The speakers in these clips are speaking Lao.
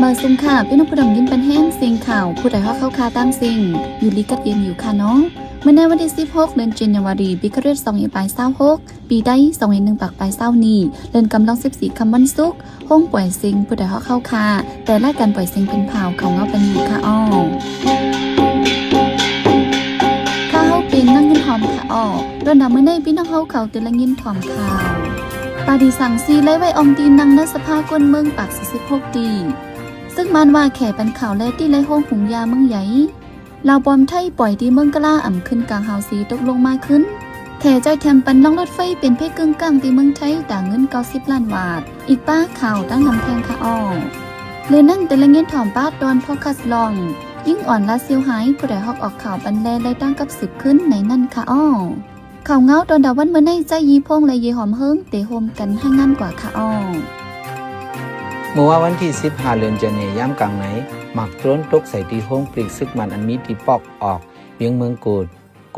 ສະບາຍດີຄ່ະ ພີ່ນ້ອງຜູ້ດຳຍິນປັນແຮງ ເສັງຂ່າວ ຜູ້ໃດຮອກເຮົາຄ່າຕ່າງເສັງ ຢູ່ດີກັບເຢັນຢູ່ຄ່ະເນາະ. ມື້ໃນວັນທີສິບຫົກ ເດືອນຈັນຍາວາຣີ ປີຄະຣິສສອງພັນຊາວຫົກ ປີໄທສອງພັນໜຶ່ງຮ້ອຍຊາວຫົກ ປີໄດ້ສອງພັນໜຶ່ງຮ້ອຍຊາວແປດ ວັນສຸກ ໂຮງປ່ອຍເສັງ ຜູ້ໃດຮອກເຮົາຄ່າ ແຕ່ລາຍການປ່ອຍເສັງເປັນຂ່າວ ເຂົ້າເງົາປັນຢູ່ຄ່ະອ້ອ. ຂ້າເຮົາເປັນນາງເງິນຫອມຄ່ະອ້ອ. ດອນດາມື້ໃນ ພີ່ນ້ອງເຮົາເຂົາເຕີລະຍິນພ້ອມຂ່າວ. ປາຕີສັງຊີໄລ່ໄຫວ້ອ່ອງຕີນັ່ງໃນສະພາກົນເມືອງປາກສີ່ສິບຫົກຕີ. ຊຶກມານວ່າແຂປັນຂ່າວແລະຕີໄລ່ໂຮງຫຸງຢາເມືອງໃຫຍ່. ລາວປອມໄທປ່ອຍທີ່ເມືອງກະລາອຳຂຶ້ນກາງຫາວສີຕົກລົງມາຂຶ້ນ. ແຂຈ່ອຍແຖມປັນລາງລົດໄຟເປັນເພກຶ່ງກາງທີ່ເມືອງໄທຕາເງິນເກົ້າສິບລ້ານບາດ. ອີກປ້າຂ່າວຕັ້ງນຳແພງຄ່ະອ້ອ. ເລື່ອງນັ້ນເຕີລະຍິນຖ່ອມປ້າຕອນໂຟກັສລອງ ຍິງອ່ອນລາດເຊວຫາຍ ຜູ້ໃດຮອກອອກຂ່າວປັນແລໄລ່ຕັ້ງກັບສືບຂຶ້ນໃນນັ້ນຄ່ະອ້ອ. ຂ່າວເງົາຕອນດາວັນມື້ໃນ ໃຈຢີພົງ ແລະ ເຢຫອມເຮີງ ເຕໂຮມກັນຮາຍງານກວ່າຄ່ະອ້ອ. ເມື່ອວານວັນທີສິບຫ້າ ເດືອນຈັນຍາ ຍາມກາງໃນ ໝາກໂຕຣນຕົກໃສ່ທີ່ໂຮງປລີກຊຶກມານອັນມີທີ່ປອກອອກ ວຽງເມືອງກຸດ.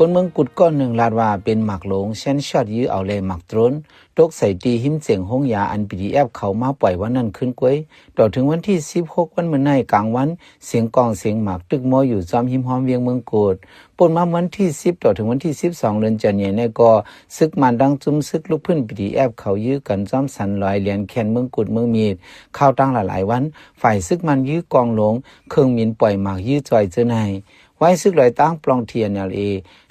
ຄົນເມືອງກຸດກ້ອນໜຶ່ງລາດວ່າເປັນໝາກໂຫຼງແຊນຊອດຢື້ເອົາແລໝາກໂຕຣນ ຕົກໃສ່ທີ່ຮິມເສັງໂຮງຢາອັນ ບີດີແອັບ ເຂົາມາປ່ອຍວັນນັ້ນຄືນກວຍ. ຕໍ່ເຖິງວັນທີສິບຫົກ ວັນມື້ໃນກາງວັນ ສຽງກ້ອງສຽງໝາກຕຶກໂມຢູ່ຈອມຮິມຮອມວຽງເມືອງກຸດ. ປົນມາວັນທີສິບ ຕໍ່ເຖິງວັນທີສິບສອງ ເດືອນຈັນຍານີ້ກໍ ຊຶກມານທັງຈຸ້ມຊຶກລູກພື້ນ ບີດີແອັບ ເຂົາຢື້ກັນຈອມສັນລອຍ ແລນແຄນ ເມືອງກຸດ ເມືອງມິດ. ຂ່າວຕ່າງຫຼາຍໆວັນ ຝ່າຍຊຶກມານຢື້ກ້ອງໂຫຼງ ເຄື່ອງບິນປ່ອຍໝາກຢື້ຈ່ອຍເຈີໃນ. ວາຍຊຶກລອຍຕ່າງປອງ ທີເອັນແອລເອ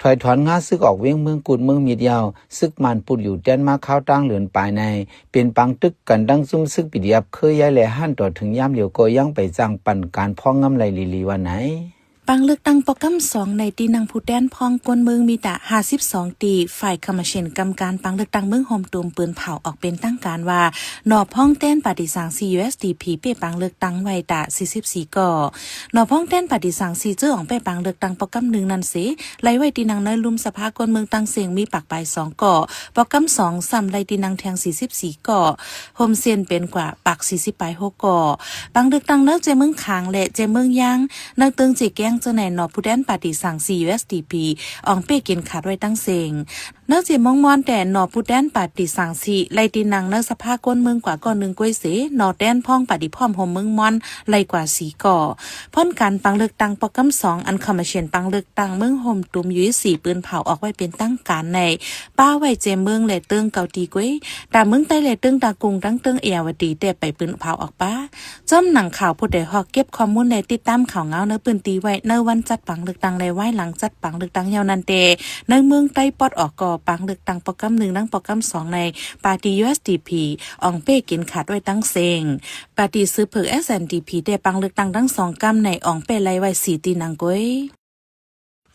ຖອຍຖອນງາຊຶກອອກວຽງເມືອງກຸດ ເມືອງມິດຍາວ ຊຶກມານປຸດຢູ່ແຕ່ນມາຄາວຕ່າງເດືອນປາຍໃນ ເປັນປາງຕຶກກັນທັງຈຸ້ມຊຶກ ບີດີແອັບ ເຄີຍຍ້າຍແລຫັ້ນ ຕໍ່ເຖິງຍາມດຽວກໍຍັງໄປຈ້າງປັນການພອງງາມໄລ່ລີໆວ່າໃນ. ປາງເລືອກຕັ້ງປອກກຳສອງ ໃນທີ່ນັ່ງຜູ້ແທນພອງກົນເມືອງມີຕະຫ້າສິບສອງຕີ. ຝ່າຍຄຳມະເຊນກຳການປາງເລືອກຕັ້ງເມືອງໂຮມຕຸມປືນເຜົາອອກເປັນທາງການວ່າ ໜໍ່ພອງແທນປາຕີສັງຊີ ຢູເອັສດີພີ ເປ້ປາງເລືອກຕັ້ງໄວ້ຕະສີ່ສິບສີ່ກໍ. ໜໍ່ພອງແທນປາຕີສັງຊີ ເຈີອອງເປ້ປາງເລືອກຕັ້ງປອກກຳໜຶ່ງນັ້ນເສ ໄລ່ໄວ້ທີ່ນັ່ງໃນລຸ່ມສະພາກົນເມືອງຕ່າງເສັງມີປາກປາຍສອງກໍ. ປອກກຳສອງຊ້ຳໄລ່ທີ່ນັ່ງແທ່ງສີ່ສິບສີ່ກໍ ໂຮມເຊັນເປັນກວ່າປາກສີ່ສິບປາຍຫົກກໍ. ປາງເລືອກຕັ້ງໃນເຈເມືອງຄາງ ແລະ ເຈເມືອງຢາງ ໃນເຕີງເຈແກ້ງເຈີໃນ ໜໍ່ຜູ້ແທນປາຕີສັງຊີ ຢູເອັສດີພີ ອອງເປ້ກິນຂາດໄວ້ຕັ້ງເສັງ. ເນີເຈເມືອງມ່ອນແຕ່ໜໍ່ຜູ້ແທນປາຕີສັງຊີ ໄລ່ທີ່ນັ່ງໃນສະພາກົນເມືອງກວ່າກ້ອນໜຶ່ງກວຍເສ ໜໍ່ແທນພອງປາຕີພ້ອມໂຮມເມືອງມ່ອນ ໄລ່ກວ່າສີ່ກໍ. ຜົນການປາງເລືອກຕັ້ງປອກກຳສອງ ອັນຄຳມະເຊນປາງເລືອກຕັ້ງເມືອງໂຮມຕຸມ ຢູເອັສຊີ ປືນເຜົາອອກໄວ້ເປັນທາງການໃນ ປະໄວ້ເຈເມືອງ ແລະ ເຕີງເກົ້າຕີກວຍ ຕາເມືອງໃຕ້ ແລະ ເຕີງຕາກຸງ ທັງເຕີງເອຍາວະຕີ ແຕ່ໄປປືນເຜົາອອກປະ. ຈອມໜັງຂ່າວຜູ້ໃດຮອກເກັບຂໍ້ມູນ ແລະ ຕິດຕາມຂ່າວງາວໃນພື້ນທີ່ໄວ້ ໃນວັນຈັດປາງເລືອກຕັ້ງ ແລະ ວາຍຫຼັງຈັດປາງເລືອກຕັ້ງແລ້ວນັ້ນແຕ່ ໃນເມືອງໃຕ້ປອດອອກກໍ ປາງເລືອກຕັ້ງປອກກຳໜຶ່ງ ນຳປອກກຳສອງໃນ ປາຕີ ຢູເອັສດີພີ ອອງເປ້ກິນຂາດໄວ້ຕັ້ງເສັງ. ປາຕີສືບເຜິກ ເອສເອັນດີພີ ແຕ່ປາງເລືອກຕັ້ງທັງສອງກຳໃນ ອອງເປ້ໄລ່ໄວ້ສີ່ຕີນັ່ງກວຍ.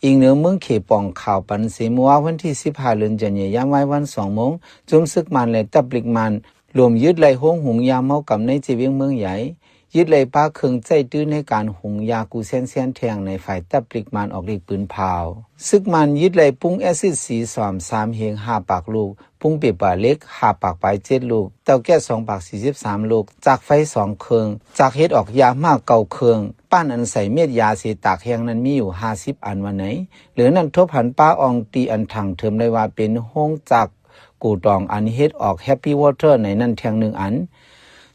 ອີງເໜືອເມືອງເຂປອງ ຂ່າວປັນເສ ເມື່ອວານວັນທີສິບຫ້າ ເດືອນກັນຍາ ຍາມວາຍວັນສອງໂມງ ຈຸ້ມຊຶກມານ ແລະ ຕັບລິກມານ ລວມຍຶດໄລ່ໂຮງຫຸງຢາເມົາກຳໃນເຈວຽງເມືອງໃຫຍ່, ຍຶດໄລ່ປາເຄື່ອງໃຊ້ຕື້ໃນການຫຸງຢາກູ່ແສນແສນແທ່ງໃນ ຝ່າຍຕັບລິກມານອອກລິກປືນເຜົາ. ຊຶກມານຍຶດໄລ່ປຸ້ງແອຊິດສີສອມສາມເຮງຫ້າປາກລູກ, ປຸ້ງເປປາເຫຼັກຫ້າປາກປາຍເຈັດລູກ, ເຕົາແກັສສອງປາກສີ່ສິບສາມລູກ, ຈາກໄຟສອງເຄື່ອງ, ຈາກເຮັດອອກຢາໝາກເກົ້າເຄື່ອງ, ປ້ານອັນໃສ່ເມັດຢາເສຕາກແຫ້ງນັ້ນມີຢູ່ຫ້າສິບອັນວ່າໃນ. ເຫຼືອນັ້ນທົບຫັນປາອ່ອງຕີອັນຖັງເທີມໄດ້ວ່າເປັນໂຮງຈັກ ໂກດອງອັນເຮັດອອກ Happy Water ໃນນັ້ນແທ່ງໜຶ່ງອັນ,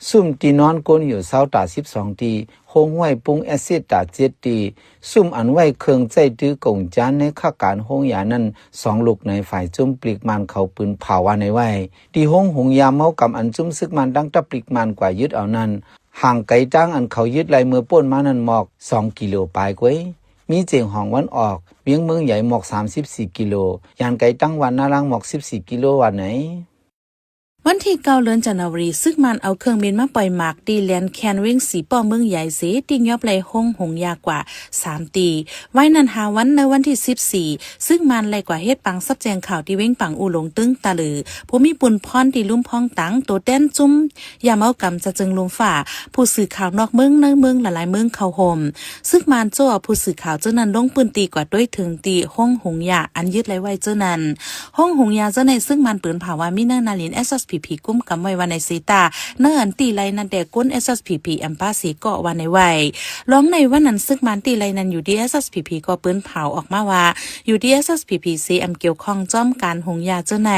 ຊຸມທີ່ນອນກົນຢູ່ເຊົາຕາສິບສອງຕີ, ໂຮງຫ້ວຍປຸ້ງແອຊິດຕາເຈັດຕີ, ຊຸມອັນໄວ້ເຄື່ອງໃຊ້ຕື້ກົງຈານໃນຂະການໂຮງຢານັ້ນສອງລູກໃນ ຝ່າຍຈຸ້ມປະລິກມານເຂົາປືນເຜົາວ່າໃນໄວ້. ທີ່ໂຮງຫຸງຢາເມົາກຳອັນຈຸ້ມຊຶກມານທັງຕັບປະລິກມານກວ່າຍຶດເອົານັ້ນ ຫ່າງໄກຈາກອັນເຂົາຍຶດໄລ່ເມື່ອປົ້ນມານັ້ນໝອກສອງກິໂລປາຍກວ່າ. ມີເຈງຫອງວັນອອກ ວຽງເມືອງໃຫຍ່ໝອກສາມສິບສີ່ກິໂລ, ຢ່າງໄກຕັ້ງວັນນາລາງໝອກສິບສີ່ກິໂລວ່າໃນ. ວັນທີເກົ້າ ເດືອນຈັນຍາວາຣີ ຊຶກມານເອົາເຄື່ອງບິນມາປ່ອຍໝາກທີ່ແລນແຄນວຽງສີປ້ອເມືອງໃຫຍ່ເສ ຕິງຍອບໄລ່ໂຮງຫຸງຢາກວ່າສາມຕີ. ໄວ້ນັ້ນຫ້າວັນ ໃນວັນທີສິບສີ່ ຊຶກມານໄລ່ກວ່າເຮັດປາງສັບແຈ້ງຂ່າວທີ່ວຽງປາງອູ່ຫຼົງ ຕຶງຕາລື ພູມີປຸນພອນທີ່ລຸ່ມພອງຕັງ ໂຕແທນຈຸ້ມ ຢາເມົາກຳຈະເຈິງລຸ່ມຟ້າ ຜູ້ສື່ຂ່າວນອກເມືອງໃນເມືອງຫຼາຍໆເມືອງເຂົ້າໂຮມ. ຊຶກມານໂຈ້ເອົາຜູ້ສື່ຂ່າວເຈົ້ານັ້ນລົງພື້ນທີ່ກວ່າໂດຍເຖິງທີ່ໂຮງຫຸງຢາອັນຍຶດໄລ່ໄວ້ເຈົ້ານັ້ນ. ໂຮງຫຸງຢາເຈົ້າໃນຊຶກມານປືນເຜົາວ່າມີນາງນາລິນ ເອສເອສພີ SSPP ກຸ້ມກຳໄວ້ວ່າໃນເຊຕາ ເນີອັນຕີໄລ່ນັ້ນແຕ່ກົນ SSPP ອຳປາເສເກາະວ່າໃນໄວ. ລອງໃນວັນນັ້ນ ຊຶກມານຕີໄລ່ນັ້ນ UD SSPP ກໍປືນເຜົາອອກມາວ່າ UD SSPP ເສອຳກ່ຽວຂ້ອງຈອມການຫຸງຢາເຈີໃນ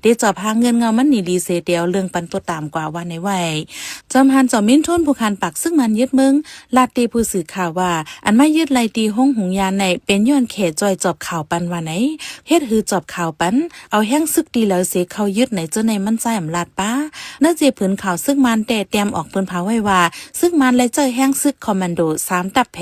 ເດຈອບຫາເງິນເງົາມັນໜີລີເສ ແຕ່ເອົາເລື່ອງປັນຕົວຕາມກວ່າວ່າໃນໄວ. ຈອມຫານ ຈອມມິນທຸນ ຜູ້ຄານປາກຊຶກມານຍຶດເມືອງ ລາດຕິຜູ້ສື່ຂ່າວວ່າ ອັນມາຍຶດໄລ່ຕີໂຮງຫຸງຢາໃນ ເປັນຍ້ອນແຂຈອຍຈອບຂາວປັນວ່າໃນ ເຮັດຄືຈອບຂາວປັນ ເອົາແຮງຊຶກຕີເລີເສເຂົ້າຍຶດໃນເຈີໃນມັນຈາຍອຳລາດປາ. ເນີເຈຜືນຂ່າວຊຶກມານແຕ່ແຕ້ມອອກປືນເຜົາໄວ້ວ່າ ຊຶກມານໄລ່ໃຊ້ແຮງຊຶກຄອມມານໂດສາມຕັບແພ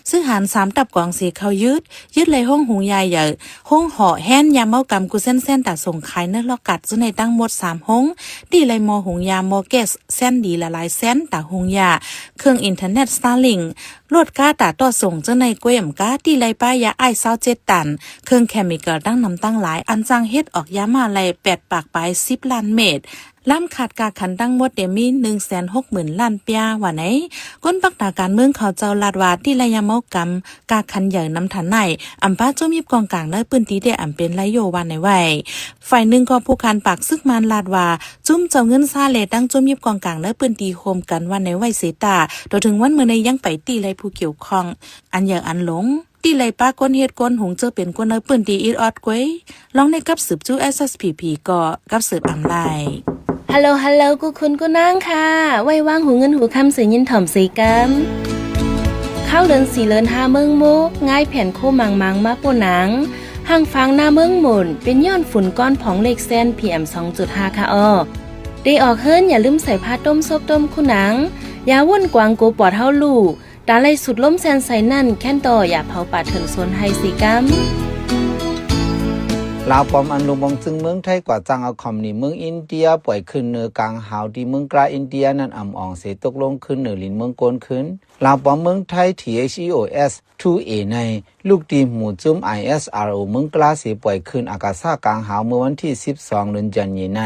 ຊຶກຫານສາມຕັບກອງເສເຂົ້າຍຶດ ຍຶດໄລ່ໂຮງຫຸງຢາໃຫຍ່ ໂຮງຫໍ້ແຮນຢາເມົາກຳກູເຊັນແຊນຕາສົ່ງຂາຍໃນລອກກັດເຈີໃນທັງໝົດສາມໂຮງ ຕີໄລ່ໝໍ້ຫຸງຢາ ໝໍ້ແກັສແຊນດີຫຼາຍໆແສນຕາຫຸງຢາ ເຄື່ອງອິນເຕີເນັດ Starlink ລົດກາຕາຕໍ່ສົ່ງເຈີໃນກ້ວຍອຳກາ ຕີໄລ່ປ້າຢາໄອຊ໌ຊາວເຈັດຕັນ ເຄື່ອງເຄມິຄອລຕັ້ງນຳຕັ້ງຫຼາຍ ອັນຈ້າງເຮັດອອກຢາມ້າໄລ່ແປດປາກປາຍສິບລ້ານເມັດ ລຳຂາດກາກຂັນທັງໝົດເດມີໜຶ່ງແສນຫົກໝື່ນລ້ານປຽວ່າໃນ. ກົນບັກຕາການເມືອງເຂົາເຈົ້າລາດວ່າ ຕິໄລຍາເມົາກຳ ກາກຂັນໃຫຍ່ນຳຖານາຍ ອຳປາຈຸ້ມຍິບກອງກາງໃນພື້ນທີ່ແຕ່ອຳເປັນໄລໂຍວ່າໃນໄວ. ຝ່າຍໜຶ່ງກໍຜູ້ຄານປາກຊຶກມານລາດວ່າ ຈຸ້ມເຈົ້າເງິນຊາແລະຕັ້ງຈຸ້ມຍິບກອງກາງໃນພື້ນທີ່ໂຮມກັນວ່າໃນໄວເສຕາ ຕໍ່ເຖິງວັນມື້ໃນຍັງໄປຕິໄລຜູ້ກ່ຽວຂ້ອງ ອັນໃຫຍ່ອັນຫຼວງ ຕິໄລປາກົນເຮັດກົນຫຸງເຈີເປັນຄົນໃນພື້ນທີ່ອິດອອດກວຍ ລອງໃນກັບສືບຈຸ SSPP ກໍກັບສືບອຳໄລ. Hello Hello ກູຄຸນກູນາງຄ່າ ໄວ້ວາງຫູເງິນຫູຄຳເສຍິນຖ່ອມເສກຳ ຄາວເລີນສີ່ເລີນຫ້າເມືອງໂມກ ງ່າຍແຜ່ນໂຄມັງມັງມາໂປ້ນາງ ຫ່າງຟາງໜ້າເມືອງໝົນ ເປັນຍ້ອນຝຸ່ນກ້ອນຜອງເລກແຊນ ພີເອັມສອງຈຸດຫ້າຄ່າອອກ ເດອອກເຮືອນຢ່າລືມໃສ່ຜ້າຕົ້ມສົບຕົ້ມຄູໜັງ ຢາວົນກວາງໂກປອດເຮົາລູກ ຕາໄລ່ສຸດລົມແຊນໃສ່ນັ້ນ ແຄ້ນຕໍ່ຢ່າເຜົາປ່າເຖິງໂຊນໄຮ່ສີກຳ. ລາວປອມອັນຫຼວງບອງຈຶ່ງເມືອງໄທ ກວາດຈ້າງເອົາຄອມພານີເມືອງອິນເດຍ ປ່ອຍຂຶ້ນເນີກາງຫາວທີ່ເມືອງກລາອິນເດຍນັ້ນ ອຳອອງເສຕົກລົງຂຶ້ນເນີດິນເມືອງໂກນຄືນ. ລາວປອມເມືອງໄທ THEOS two A ໃນ ລູກຕີໝູຈຸ້ມ ISRO ເມືອງກລາເສປ່ອຍຂຶ້ນອາກາສາກາງຫາວເມື່ອວັນທີສິບສອງ ເດືອນຈັນຍາໃນ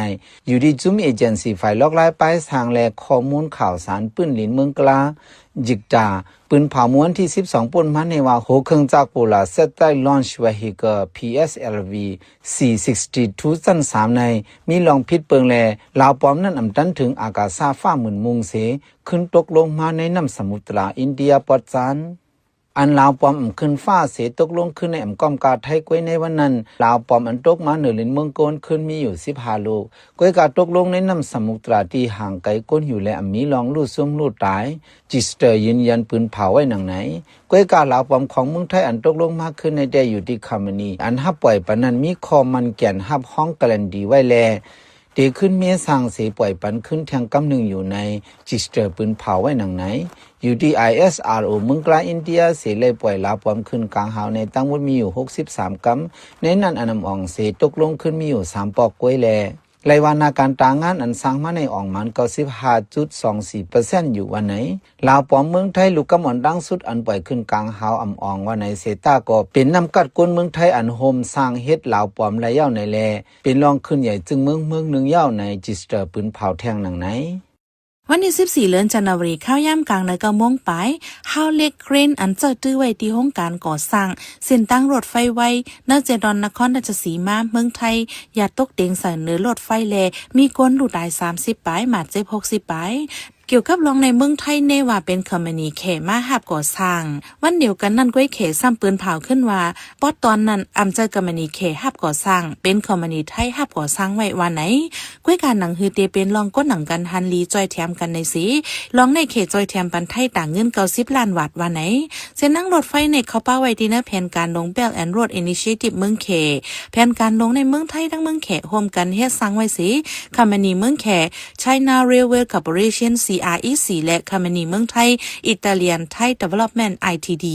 ຢູ່ທີ່ຈຸ້ມເອເຈັນຊີຝ່າຍລອກລາຍປາຍທາງ ແລະ ຂໍ້ມູນຂ່າວສານພື້ນດິນເມືອງກລາ ຈິກຕາ ປືນເຜົາເມື່ອວັນທີສິບສອງ ປົນມາໃນວ່າ ຫົວເຄື່ອງຈັກໂປລາ Satellite Launch Vehicle PSLV C sixty-two ຊັ້ນສາມໃນ ມີລອງຜິດເປິງ ແລະ ລາວປອມນັ້ນອຳຕັນເຖິງອາກາສາຟ້າໝືນມຸງເສ ຂຶ້ນຕົກລົງມາໃນນ້ຳສະໝຸດຕະລາອິນເດຍປອດຈານ. ອັນລາວປອມອຳຂຶ້ນຟ້າເສຕົກລົງຄືນໃນອຳກ້ອມກາໄທກວຍໃນວັນນັ້ນ ລາວປອມອັນຕົກມາເນີດິນເມືອງໂກນຄືນມີຢູ່ສິບຫ້າລູກ ກວຍກາຕົກລົງໃນນ້ຳສະໝຸດຕະລາທີ່ຫ່າງໄກກົ້ນຢູ່ ແລະ ອຳມີລອງລູດຊຸມລູດຕາຍ ຈິສເຕີຢືນຢັນປືນເຜົາໄວ້ດັ່ງໃນ. ກວຍກາລາວປອມຂອງເມືອງໄທອັນຕົກລົງມາຄືນໃນແຕ່ຢູ່ທີ່ຄອມພານີອັນຮັບປ່ອຍປານນັ້ນ ມີຂໍ້ໝັ້ນແກ່ນຮັບຮອງກາຣັນຕີໄວ້ ແລະ ເຕຂຶ້ນເມສ້າງເສປ່ອຍປັນຄືນແທ່ງກຳໜຶ່ງຢູ່ໃນ ຈິສເຕີປືນເຜົາໄວ້ດັ່ງໃນ. ຢູ່ທີ່ ISRO ເມືອງກລາອິນເດຍເສໄລ່ປ່ອຍລາວປອມຂຶ້ນກາງຫາວໃນ ທັງໝົດມີຢູ່ຫົກສິບສາມກຳ ໃນນັ້ນອັນອຳອອງເສຕົກລົງຂຶ້ນມີຢູ່ສາມປອກກວຍ ແລະ ໄລ່ວ່າໜ້າການຕາງານອັນສ້າງມາໃນອອງມານເກົ້າສິບຫ້າຈຸດສອງສີ່ເປີເຊັນຢູ່ວ່າໃນ. ລາວປອມເມືອງໄທ ລູກກຳອ່ອນດັ່ງສຸດອັນປ່ອຍຂຶ້ນກາງຫາວອຳອອງວ່າໃນເສຕາ ກໍເປັນນ້ຳກັດກົ້ນເມືອງໄທອັນໂຮມສ້າງເຮັດລາວປອມໄລ່ເຍົາໃນ ແລະ ເປັນລອງຂຶ້ນໃຫຍ່ຈຶ່ງເມືອງເມືອງໜຶ່ງເຍົາໃນ ຈິສເຕີປືນເຜົາແທ່ງໜັງໃນ. ວັນທີສິບສີ່ ເດືອນຈັນນາວາຣີ ຂ່າວຍາມກາງໃນເກົ້າໂມງປາຍ ຮາວເລັກເຄຣນອັນເຈົ້າຕື້ໄວ້ທີ່ໂຮງການກໍ່ສ້າງເສັ້ນທາງລົດໄຟໄວ ໃນເຈດອນນະຄອນລາຊະສີມາ ເມືອງໄທ ຢາດຕົກເຕັງໃສ່ເນີລົດໄຟ ແລະ ມີຄົນລູກຕາຍສາມສິບປາຍ ບາດເຈັບຫົກສິບປາຍ. ກ່ຽວກັບລອງໃນເມືອງໄທແນ່ວ່າເປັນຄອມມານີແຂມາຮັບກໍ່ສ້າງ. ວັນດຽວກັນນັ້ນ ກວຍແຂຊ້ຳປືນເຜົາຂຶ້ນວ່າ ປອດຕອນນັ້ນອຳໃຈຄອມມານີແຂຮັບກໍ່ສ້າງ ເປັນຄອມມານີໄທຮັບກໍ່ສ້າງໄວ້ວ່າໃນ. ກວຍການໜັງຮືເຕເປັນລອງກົນໜັງກັນຫັນລີຈ່ອຍແຖມກັນໃນເສ ລອງໃນແຂຈ່ອຍແຖມປັນໄທຕາງເງິນເກົ້າສິບລ້ານວາດວ່າໃນ. ເສັ້ນທາງລົດໄຟໃນເຂົ້າປະໄວ້ທີ່ໃນແຜນການລົງ Belt and Road Initiative ເມືອງແຂ ແຜນການລົງໃນເມືອງໄທທັງເມືອງແຂຮ່ວມກັນເຮັດສ້າງໄວ້ເສ ຄອມມານີເມືອງແຂ China Railway Corporation CREC ແລະ ຄອມມານີເມືອງໄທ Italian Thai Development ITD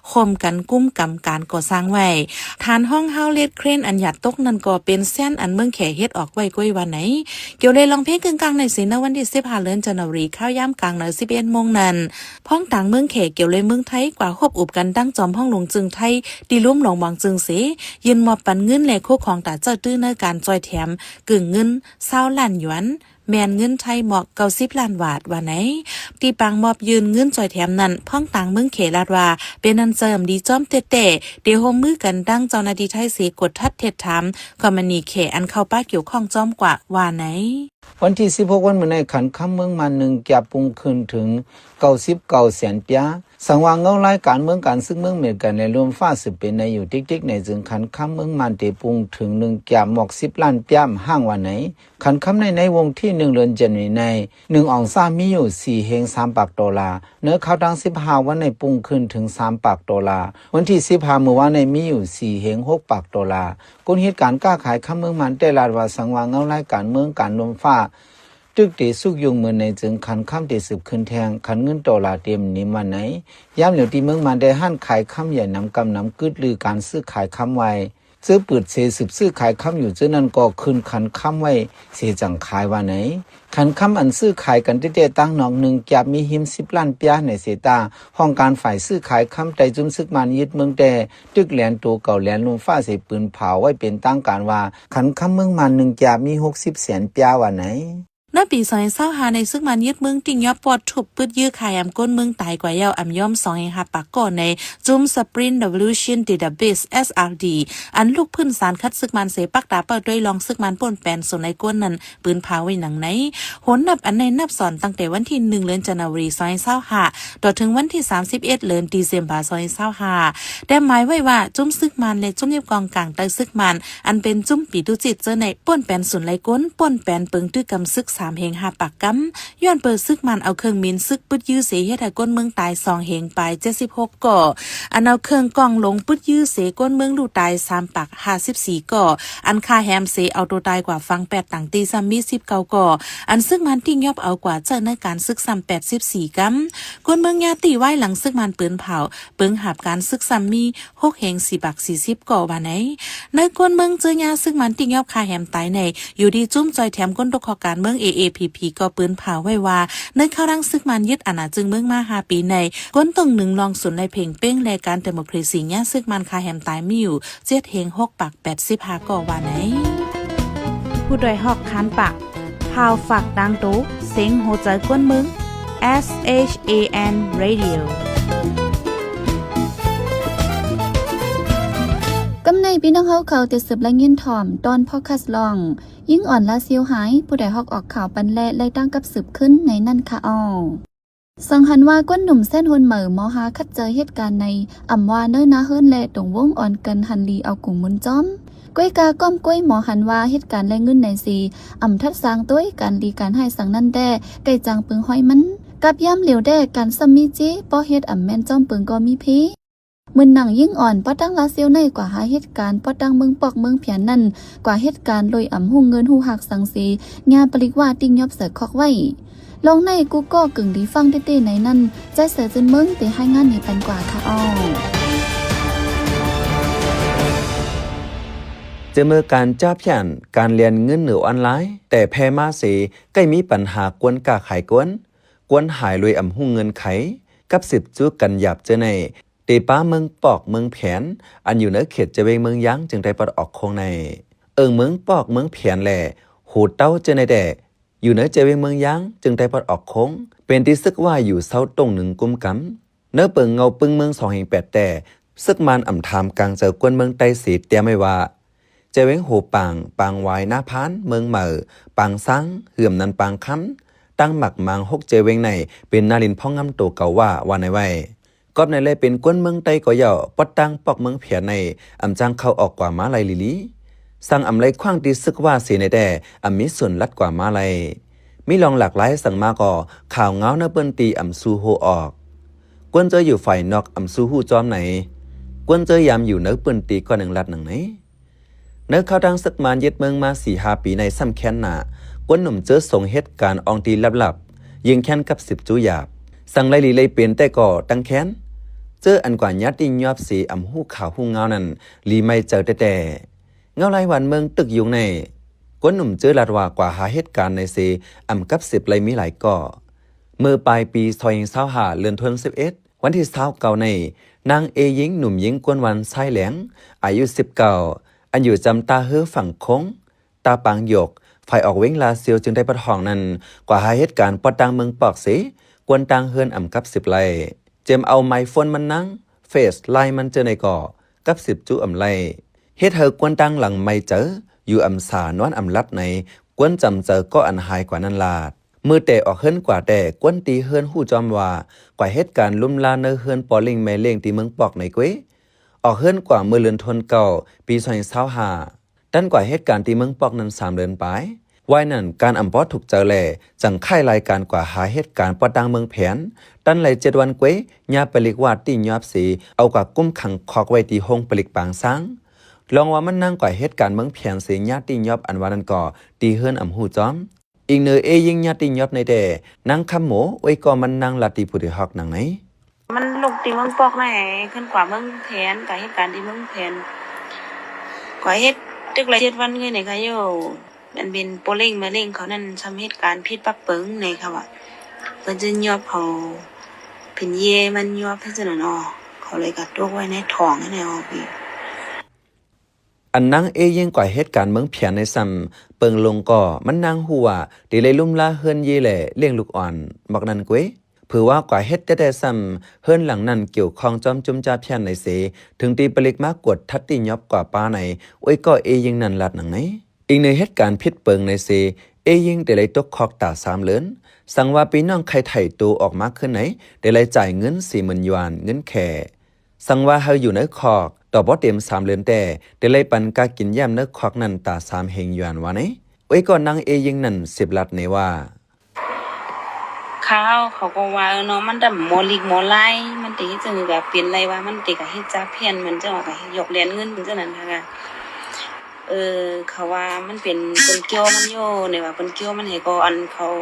ໂຮມກັນກຸ້ມກຳການກໍ່ສ້າງໄວ້. ຖານຮອງຮາວເລັກເຄຣນອັນຢາດຕົກນັ້ນກໍເປັນແຊນອັນເມືອງແຂເຮັດອອກໄວ້ກວຍວ່າໃນ. ກ່ຽວເລີຍລອງເພງກຶ່ງກາງໃນເສ ໃນວັນທີສິບຫ້າ ເດືອນຈັນນາວາຣີ ຂ່າວຍາມກາງໃນສິບເອັດໂມງນັ້ນ ພ້ອງຕາງເມືອງແຂກ່ຽວເລີຍເມືອງໄທ ກວ່າຮົບອຸບກັນຕັ້ງຈອມຫ້ອງຫຼວງຈຶ່ງໄທ ທີ່ລຸ່ມຫຼວງບອງຈຶ່ງເສ ຍື່ນມອບປັນເງິນ ແລະ ໂຄຂອງຕາເຈົ້າຕື້ໃນການຈ່ອຍແຖມ ກຶ່ງເງິນຊາວລ້ານຢວນ ແມ່ນເງິນໄທໝອກເກົ້າສິບລ້ານວາດວ່າໃນ. ທີ່ປາງມອບຍື່ນເງິນຈ່ອຍແຖມນັ້ນ ພ້ອງຕາງເມືອງແຂລາດວ່າ ເປັນອັນເຈີມດີຈ້ອມແຕ່ໆ ເດໂຮມມືກັນຕັ້ງເຈົ້າໜ້າທີ່ໄທເສກວດທັດເທັດຖາມ ຄອມມານີແຂອັນເຂົ້າປະກ່ຽວຂ້ອງຈ້ອມກວ່າວ່າໃນ. ວັນທີສິບຫົກ ວັນມື້ໃນ ຂັນຄຳເມືອງມ່ານ ໜຶ່ງກຽບ ປຸງຂຶ້ນເຖິງເກົ້າສິບເກົ້າແສນປຽ. ສັງວ່າເງົາລາຍການເມືອງການຊຶກເມືອງເມກາ ແລະ ລົມຟ້າສືບເປັນໄດ້ຢູ່ຕິກໆໃນ ຈຶ່ງຂັນຄຳເມືອງມ່ານ ເຕປຸງເຖິງໜຶ່ງກຽບ ໝວກສິບລ້ານປຽ ຫ້າງວ່າໃນ. ຂັນຄຳໃນ ໃນວັນທີໜຶ່ງ ເດືອນຈັນວາຣີໃນ ໜຶ່ງອອນຊາ ມີຢູ່ສີ່ເຮງສາມປາກໂຕລາ. ເນີຂ່າວທັງສິບຫ້າວັນໃນ ປຸງຂຶ້ນເຖິງສາມປາກໂຕລາ. ວັນທີສິບຫ້າ ມື້ວານໃນ ມີຢູ່ສີ່ເຮງຫົກປາກໂຕລາ. ກົນເຫດການຄ້າຂາຍຄຳເມືອງມ່ານ ໄດ້ລາດວ່າ ສັງວ່າເງົາລາຍການເມືອງການລົມຟ້າ ຕຶກເຕສຸກຍຸງເມີນໃນ ຈຶ່ງຂັນຄຳເຕສືບຂຶ້ນແທ່ງ ຂັນເງິນໂຕລາເຕັມນິມວ່າໃນ. ຍາມຫຼຽວທີ່ເມືອງມ່ານ ໄດ້ຮ້ານຂາຍຄຳໃຫຍ່ນຳກຳນຳ ກຶດລືການຊື້ຂາຍຄຳໄວ້. ເຈີປືດເສສືບຊື້ຂາຍຄຳຢູ່ເຈີນັ້ນ ກໍຂຶ້ນຂັນຄຳໄວ້ເສຈັ່ງຂາຍວ່າໃນ. ຂັນຄຳອັນຊື້ຂາຍກັນແທ້ໆ ຕາງນອກໜຶ່ງກຽບມີຮິມສິບລ້ານປຽໃນເສຕາ ຫ້ອງການຝ່າຍຊື້ຂາຍຄຳໃຕ້ຈຸ້ມຊຶກມ່ານຍຶດເມືອງແຕ່ ຕຶກແລນໂຕເກົ່າແລນລົມຟ້າເສປືນເຜົາໄວ້ເປັນທາງການວ່າ ຂັນຄຳເມືອງມ່ານໜຶ່ງກຽບມີຫົກສິບແສນປຽວ່າໃນ. ໃນປີສອງພັນຊາວຫ້າໃນ ຊຶກມ່ານຍຶດເມືອງ ຕິງຍອບປອດທຸບປຶດຢື້ ຂ້າແຮມຄົນເມືອງຕາຍກວ່າແລ້ວ ອຳຍອມສອງພັນຫ້າປາກກໍໃນ ຈຸ້ມ Sprint Revolution Database SRD ອັນລຸກພື້ນສານຂັດຊຶກມ່ານເສ ປັກຕາເປົ້າດ້ວຍລອງຊຶກມ່ານ ໂປ້ນແປນສູນໄລກົນນັ້ນ ປືນເຜົາໄວ້ໜັງໃນ. ໂຫນນັບອັນໃນນັບສອນ ຕັ້ງແຕ່ວັນທີໜຶ່ງ ເດືອນຈັນວາຣີ ສອງພັນຊາວຫ້າ ຕໍ່ເຖິງວັນທີສາມສິບເອັດ ເດືອນ December ສອງພັນຊາວຫ້າ ແຕ່ໝາຍໄວ້ວ່າ ຈຸ້ມຊຶກມ່ານ ແລະ ຈຸ້ມຍຽບກອງກາງໃຕ້ຊຶກມ່ານ ອັນເປັນຈຸ້ມປີຕຸຈິດເຈີໃນ ໂປ້ນແປນສູນໄລກົນ ໂປ້ນແປນເປິງຕື້ກຳຊຶກສາມເຮງຫ້າປາກກຳ ຍ້ອນເປີຊຶກມ່ານເອົາເຄື່ອງບິນຊຶກປຶດຢື້ເສ ເຮັດໃຫ້ຄົນເມືອງຕາຍສອງເຮງປາຍເຈັດສິບຫົກກໍ ອັນເອົາເຄື່ອງກ້ອງຫຼົງປຶດຢື້ເສ ຄົນເມືອງລູຕາຍສາມປາກຫ້າສິບສີ່ກໍ ອັນຂ້າແຮມເສເອົາໂຕຕາຍກວ່າຝັ່ງແປດຕ່າງທີ່ຊ້ຳມີສິບເກົ້າກໍ ອັນຊຶກມ່ານຕິງຍອບເອົາກວ່າໃຊ້ໃນການຊຶກຊ້ຳແປດສິບສີ່ກຳ ຄົນເມືອງຍາຕິວາຍຫຼັງຊຶກມ່ານປືນເຜົາ ເປິງຫາບການຊຶກຊ້ຳມີຫົກເຮງສີ່ປາກສີ່ສິບກໍວ່າໃນ. ໃນຄົນເມືອງເຈີຍາຊຶກມ່ານຕິງຍອບຂ້າແຮມຕາຍໃນ ຢູ່ທີ່ຈຸ້ມຊ່ອຍແຖມຄົນຕົກເຄາະການເມືອງ AAPP ກໍປືນເຜົາໄວ້ວ່າ ໃນຄາວຫຼັງຊຶກມ່ານຍຶດອານາຈຶງເມືອງມາຫ້າປີໃນ ຄົນຕົງໜຶ່ງລອງສູນໄລເພັງເປັງ ແລະ ການເດໂມຄຣາຊີຍາຊຶກມ່ານຂ້າແຮມຕາຍມີຢູ່ເຈັດເຮງຫົກປາກແປດສິບຫ້າກໍວ່າໃນ. ຜູ້ດອຍຮອກຄານປາກ ພາວຝາກຕ່າງໂຕ ເສັງຫົວໃຈຄົນເມືອງ SHAN Radio. ກຳໃນພີ່ນ້ອງເຮົາເຂົາຈະສືບລາຍງານຖ່ອມຕອນພອດຄາສລອງ ຍິງອ່ອນລາວເຊວຫາຍ ຜູ້ດອຍຮອກອອກຂ່າວປັນແລະໄລ່ຕັ້ງກັບສືບຂຶ້ນໃນນັ້ນຄະເອົາ. ສັງຫັນວ່າຄົນໜຸ່ມແຊນໂຮນໃໝ່ ມໍຮາຂັດໃຈເຫດການໃນ ອຳວ່າເນີນາເຮີນ ແລະ ຕົງວົງອ່ອນກັນຫັນລີເອົາກຸງມຸນຈອມ. ກ້ວຍກາກ້ອມກ້ວຍມໍຫັນວ່າເຫດການແລກເງິນໃນເສ ອຳທັດສາງໂຕຍການດີການຮ້າຍສັງນັ້ນແດ່ ໄກ່ຈາງເປິງຫ້ອຍມັນ ກັບຍາມຫຼຽວແດ່ການຊ້ຳມີເຈ ເພາະເຮັດອຳແມ່ນຈອມເປິງກໍມີເພ. ເໝືອນໜັງຍິງອ່ອນປະຕັ້ງລາວເຊວໃນກວ່າຫາເຫດການປະຕັ້ງເມືອງປອກເມືອງແຜນນັ້ນ ກວ່າເຫດການໂດຍອຳຮູ້ເງິນຮູ້ຮັກສັງເສ ຍາປະລິກວ່າຕິງຍອບໃສ່ຄອກໄວ້. ລອງໃນກູ່ກໍເກິ່ງດີຟັງເຕ້ໆໃນນັ້ນ ໃຈເສືອຈືນເມືອງເຕຮາຍງານນີ້ປັນກວ່າຄະເອົາ. ເຈີເມີການຈ້າພຽນ ການລຽນເງິນເໜືອອອນລາຍ ແຕ່ແຜ່ມາເສ ໃກ້ມີປັນຫາກວນຄ້າຂາຍກວນ ກວນຫາຍໂດຍອຳຮູ້ເງື່ອນໄຂ ກັບສືບຈູກັນຫຍາບເຈີໃນ ເຕປາເມືອງປອກເມືອງແຜນ ອັນຢູ່ໃນເຂດຈະເວງເມືອງຢາງ ເຈີງໃຕ້ປອດອອກໂຄ້ງໃນ ເອີງເມືອງປອກເມືອງແຜນ ແລະ ໂຫເຕົ້າເຈີໃນແດ່ ຢູ່ໃນຈະເວງເມືອງຢາງ ເຈີງໃຕ້ປອດອອກໂຄ້ງ ເປັນທີ່ຊຶກວ່າຢູ່ເຊົາຕົງໜຶ່ງກຸມກຳ. ເນີເປິງເງົາປຶ້ງເມືອງສອງເຮງແປດແຕ່ ຊຶກມານອຳຖາມກາງໃຈກວນເມືອງໃຕ້ເສຕຽມໄວ້ວ່າ ຈະເວງໂຫປາງ, ປາງວາຍ, ນາພານ, ເມືອງໃໝ່, ປາງຊ້າງ, ເຫື່ອມນັນປາງຄຳ, ຕັ້ງໝາກມາງຫົກຈະເວງໃນ ເປັນນາລິນພອງງາມໂຕເກົ່າວ່າ ວ່າໃນໄວ້. ກອບໃນແລເປັນກວນເມືອງໃຕ້ກໍເຍົາະ ປອດຕັ້ງປອກເມືອງແຜນໃນ ອຳຈ້າງເຂົ້າອອກກວ່າມາໄລລີລີ ສັງອຳໄລຂວາງທີ່ຊຶກວ່າເສໃນແດ່ ອຳມີສ່ວນລັດກວ່າມາໄລ ມີລອງຫຼາກຫຼາຍສັງມາກໍ ຂ່າວງາວໃນພື້ນທີ່ອຳສູ່ໂຮອອກ ກວນເຈີຢູ່ຝ່າຍນອກອຳສູ່ຮູ້ຈອມໃນ ກວນເຈີຍາມຢູ່ໃນພື້ນທີ່ກໍໜຶ່ງລັດໜັງໃນ. ໃນຄາວທາງຊຶກມານຍຶດເມືອງມາສີ່ຫ້າປີໃນ ສ່ຳແຄ້ນໜ້າ ກວນໜຸ່ມເຈີສົງເຮັດການອ່ອງຕີລັບໆ ຍິງແຄ້ນກັບສິບຈູຢາບ ສັງໄລລີໄລເປັນແຕ່ກໍຕັ້ງແຄ້ນ ເຈີອັນກວ່າຍາດຕິຍອບເສອຳຮູ້ຂ່າວຮູ້ງາວນັ້ນ ລີໄມເຈີແຕ່ແຕ່ ເງົາລາຍຫວານເມືອງຕຶກຍຸງໃນ ກວນໜຸ່ມເຈີລາດວ່າກວ່າຫາເຮັດການໃນເສ ອຳກັບສິບໄລມີຫຼາຍກໍ ເມື່ອປາຍປີສອງພັນຊາວຫ້າ ເດືອນທວນສິບເອັດ ວັນທີຊາວເກົ້າໃນ ນາງເອຍິງ ໜຸ່ມຍິງກວນວັນຊາຍແຫຼງ ອາຍຸສິບເກົ້າ ອັນຢູ່ຈຳທ່າເຮືອຝັ່ງຄົງ ທ່າປາງຢົກ ຝ່າຍອອກເວງລາຊຽວ ເຈີງໃຕ້ປອດຫ້ອງນັ້ນ ກວ່າຫາເຮັດການປອດຕັ້ງເມືອງປອກເສ ກວນຕັ້ງເຮືອນອຳກັບສິບໄລ ເຈມເອົາໄມໂຟນມັນນາງ ເຟສ ລາຍມັນເຈີໃນກໍ ກັບສິບຈູອຳໄລ ເຮັດໃຫ້ກວນຕັ້ງຫຼັງໄມເຈີ ຢູ່ອຳສານອນອຳລັດໃນ ກວນຈຳເຈີເກາະອັນຫາຍກວ່ານັ້ນລາດ. ມື້ແຕ່ອອກເຮືອນກວ່າແຕ່ ກວນທີ່ເຮືອນຮູ້ຈ້ອມວ່າ ກວ່າເຮັດການລຸມລາເນີເຮືອນພໍ່ລ້ຽງແມ່ລ້ຽງທີ່ເມືອງປອກໃນເກວ. ອອກເຮືອນກວ່າເມື່ອເດືອນທວນເກົ້າ ປີສອງພັນຊາວຫ້າ ຕັນກວ່າເຮັດການທີ່ເມືອງປອກນັ້ນສາມເດືອນປາຍ. ວາຍນັ້ນການອຳບໍ່ທຸກເຈີແລ ຈັ່ງຄ້າຍລາຍການກວ່າຫາເຮັດການປອດຕັ້ງເມືອງແຜນ. ຕັນໄດ້ເຈັດວັນເກວ ຍາປະລິກວ່າຕິຍອບເສ ເອົາກວ່າກຸມຂັງຄອກໄວ້ທີ່ໂຮງປະລິກປາງຊ້າງ. ລອງວ່າມັນນາງກວ່າເຮັດການເມືອງແຜນເສ ຍາຕິຍອບອັນວ່ານັ້ນກໍທີ່ເຮືອນອຳຮູ້ຈ້ອມ. ອີງເນີເອຍິງຍາຕິຍອບໃນແຕ່ ນາງຄຳໂມ ເອື້ອຍກໍມັນນາງລາດທີ່ຜູ້ໄດ້ຮອກໜັງໃນ. ມັນລົງທີ່ເມືອງປອກໃນ ຂຶ້ນກວ່າເມືອງແຜນ ກະເຮັດການທີ່ເມືອງແຜນ ກວ່າເຮັດຕຶກລະເຈັດວັນເລີຍໃນຄະໂຍ. ອັນເປັນພໍ່ເລັງແມ່ເລັງເຂົານັ້ນ ຊ່ຳເຮັດການຜິດປັກເປິງໃນຄະວ່າ ເພິ່ນຈະຍອບເຂົາເປັນເຢມັນຍອບເພິ່ນຊັ້ນນະເນາະ ເຂົາເລີຍກະຕົກໄວ້ໃນທ້ອງໃນອອກອີກ. ອັນນາງເອຍິງກວ່າເຮັດການເມືອງແຜນໃນຊ້ຳ ເປິງລົງກໍມັນນາງຮູ້ວ່າ ທີ່ໄດ້ລຸມລາເຮືອນເຢແລ ລ້ຽງລູກອ່ອນ ໝອກນັ້ນເກວ. ເຜີວ່າກວ່າເຮັດແຕ່ແຕ່ຊ້ຳ ເຮືອນຫຼັງນັ້ນກ່ຽວຂ້ອງຈອມຈຸ້ມຈາພຽນໃນເສ ເຖິງທີ່ປະລິກມາກວດທັດຕິຍອບກວ່າປ້າໃນ ເອື້ອຍກໍເອຍິງນັ້ນລາດໜັງໃນ. ອີງເນີເຮັດການຜິດເປິງໃນເສ ເອຍິງແຕ່ໄດ້ຕົກຄອກຕາສາມເດີນ. ສັງວ່າພີ່ນ້ອງໄຂ່ໄຖ່ໂຕອອກມາຄືນໃນ ແຕ່ໄດ້ຈ່າຍເງິນສີ່ໝື່ນຢວນ ເງິນແຂ. ສັງວ່າໃຫ້ຢູ່ໃນຄອກ ຕໍ່ບໍ່ເຕັມສາມເດີນແຕ່ ແຕ່ໄດ້ປັນກາກິນຢ້ຳໃນຄອກນັ້ນຕາສາມເຮງຢວນວ່າໃນ. ເອື້ອຍກໍນາງເອຍິງນັ້ນສືບລາດໃນວ່າ ຂ້າເຮົາເຂົາກໍວ່າ ເອີເນາະ ມັນດຳມໍລິກມໍລາຍ ມັນເຕເຮັດຈັ່ງໃດກະເປັນໄລວ່າ ມັນເຕກະເຮັດຈາພຽນ ມັນຈັ່ງວ່າກະຢອກແລນເງິນ ມັນຈັ່ງນັ້ນຫັ້ນນະ. ເອີ ເຂົາວ່າມັນເປັນ ເພິ່ນກ່ຽວມັນຢູ່ ແນວວ່າເພິ່ນກ່ຽວມັນໃຫ້ກໍ ອັນເຂົາ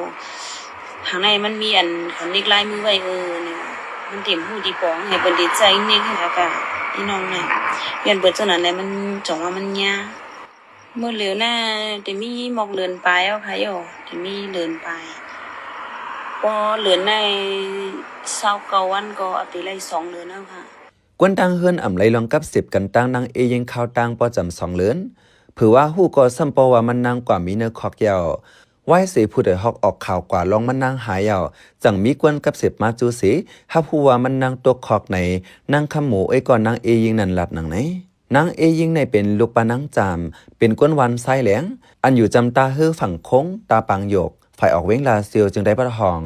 ທາງໃນມັນມີ ອັນເຂົານິກລາຍມືໄວ້ ເອີ ແນວວ່າມັນເຕັມຫູຕິປອງ ໃຫ້ເພິ່ນໄດ້ໃສ່ນິກໃຫ້ ແລ້ວກະພີ່ນ້ອງນະ ຢ້ານເບິດຈັ່ງນັ້ນແຫຼະ ມັນ ຈັ່ງວ່າມັນຍາກ. ມື້ເຫຼວໜ້າ ແຕ່ມີໝົກເດີນປາຍເອົາຄ່ະໂຍ ແຕ່ມີເດີນປາຍ ພໍເດີນໄດ້ຊາວເກົ້າວັນກໍເອົາໄປໄລ່ສອງເດີນເອົາຄ່ະ. ກວນຕ່າງເຮືອນອຳໄລ່ລອງກັບສິບກັນຕ່າງນາງເອຍິງຄາວຕ່າງບໍ່ຈຳສອງເດີນ ເຜີວ່າຮູ້ກໍຊ້ຳປໍວ່າມັນນາງກວ່າມີເນີຄອກແລ້ວ. ວາຍເສຜູ້ໄດ້ຮອກອອກຂ່າວກວ່າລອງມັນນາງຫາຍແລ້ວ ຈັ່ງມີກວນກັບສິບມາຈູ່ເສ ຮັບຮູ້ວ່າມັນນາງຕົກຄອກໃນ. ນາງຄຳໂມ ເອື້ອຍກໍນາງເອຍິງນັ້ນລາດໜັງໃນ. ນາງເອຍິງໃນເປັນລູກປ້ານາງຈາມ ເປັນຄົນບ້ານຊາຍແຫຼງ ອັນຢູ່ຈຳຕາເຮີຝັ່ງໂຂງ ຕາປາງຢົກ ຝ່າຍອອກວຽງລາຊຽວ ຈຽງໄດ໋ປະທອງ.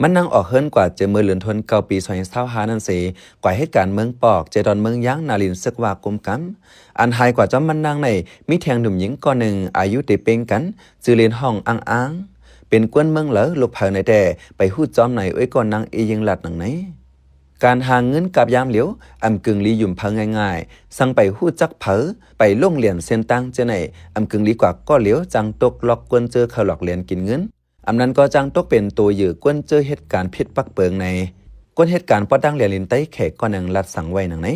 ມັນນາງອອກເຮືອນກວ່າເຈີເມື່ອເດືອນທວນເກົ້າ ປີສອງພັນຊາວຫ້ານັ້ນເສ ກວ່າເຮັດການເມືອງປອກ ເຈດອນເມືອງຢາງ ນາລິນເຊືອກວ່າກຸມກຳ. ອັນຫາຍກວ່າຈອມມັນນາງໃນ ມີແທ່ງໜຸ່ມຍິງກ່ອນໜຶ່ງ ອາຍຸຕິເປ່ງກັນ ຊື່ເລນຫ້ອງອ້າງໆ ເປັນກວນເມືອງເລີ ລູກໃຜໃນແຕ່ ໄປຮູ້ຈອມໃນ ເອື້ອຍກໍນາງເອຍິງລາດໜັງໃນ. ການຫາເງິນກັບຍາມຫຼຽວ ອຳກຶງລີຫຍຸ້ມເຜີງ່າຍໆ ສັງໄປຮູ້ຈັກເຜີ ໄປລົງລຽນເສັ້ນທາງເຈົ້າໃນ ອຳກຶງລີກວ່າກໍຫຼຽວ ຈັ່ງຕົກລັອກກວນເຈີເຂົາຫຼອກລຽນກິນເງິນ ອຳນັ້ນກໍຈັ່ງຕົກເປັນໂຕເຫຍື່ອກວນເຈີເຮັດການຜິດປັກເປິງໃນ. ກວນເຮັດການປະຕັ້ງແລນລິນໄຕ້ແຂກກໍຍັງລັດສັງໄວ້ໜັງໃນ.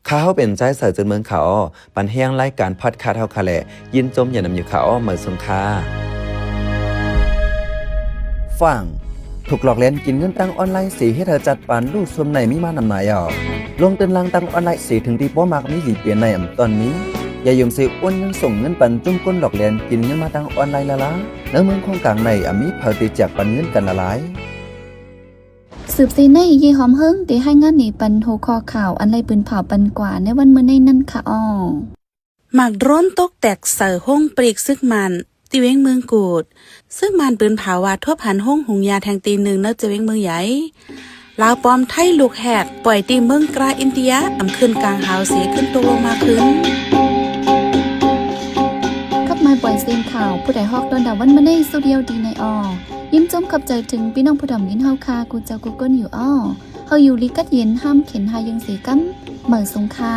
ຂ້າເຮົາເປັນຊາຍເສືອຈືນເມືອງຂາວ ປັນແຮງລາຍການພອດຄາສເຮົາຄ່ະແຫຼະ ຍິນຊົມຢ່ານຳຢູ່ຂາວ ເໝີສົງຄ່າ. ຟັງ ຖືກຫຼອກລຽນກິນເງິນທາງອອນລາຍເສ ເຮັດໃຫ້ຈັດປານລູກຊຸມໃນມີມານຳໜາຍເອົາ. ລົງເຕີນລາງທາງອອນລາຍເສ ເຖິງທີ່ບໍ່ມັກມີຊິເປັນໃນອຳຕອນນີ້ ຢ່າຍືມເສໂອນເງິນສົ່ງເງິນປັນຈຸ້ມຄົນຫຼອກລຽນກິນເງິນມາທາງອອນລາຍລະລາ ໃນເມືອງໂຂງກາງໃນ ອາມີເຜີຕິແຈກປັນເງິນກັນລະລາຍ. ສືບເສໃນ ເຢຫອມເຮີງ ໄດ້ລາຍງານໃນປັນຫົວຂໍ້ຂ່າວ ອັນໄດ້ປືນເຜົາປັນກວ່າໃນວັນມື້ໃນນັ້ນຄ່ະອໍ. ໝາກໂດຣນຕົກແຕກໃສ່ໂຮງປລີກຊຶກມານ ທີ່ວຽງເມືອງກູດ. ຊຶກມານປືນເຜົາວ່າທົບຫັນໂຮງຫຸງຢາແທ່ງຕີໜຶ່ງໃນຈະວຽງເມືອງໃຫຍ່. ລາວປອມໄທລູກແຮກ ປ່ອຍທີ່ເມືອງກຣາ ອິນເດຍ ອຳຂຶ້ນກາງຫາວເສ ຂຶ້ນຕົກລົງມາຄືນ. ກັບມາປ່ອຍເສງຂ່າວ ຜູ້ໃດຮອກຕອນດາວັນມາໃນສຸດດຽວດີໃນອໍ. ຍິນຊົມຂອບໃຈເຖິງພີ່ນ້ອງຜູ້ດອມຍິນເຮົາຄ່າ ກູເຈົ້າກູກົນຢູ່ອໍ. ເຮົາຢູ່ດີກັດເຢັນ ຫ້າມເຂັນຫາຍືງເສກຳ ເໝີສົງຄ່າ.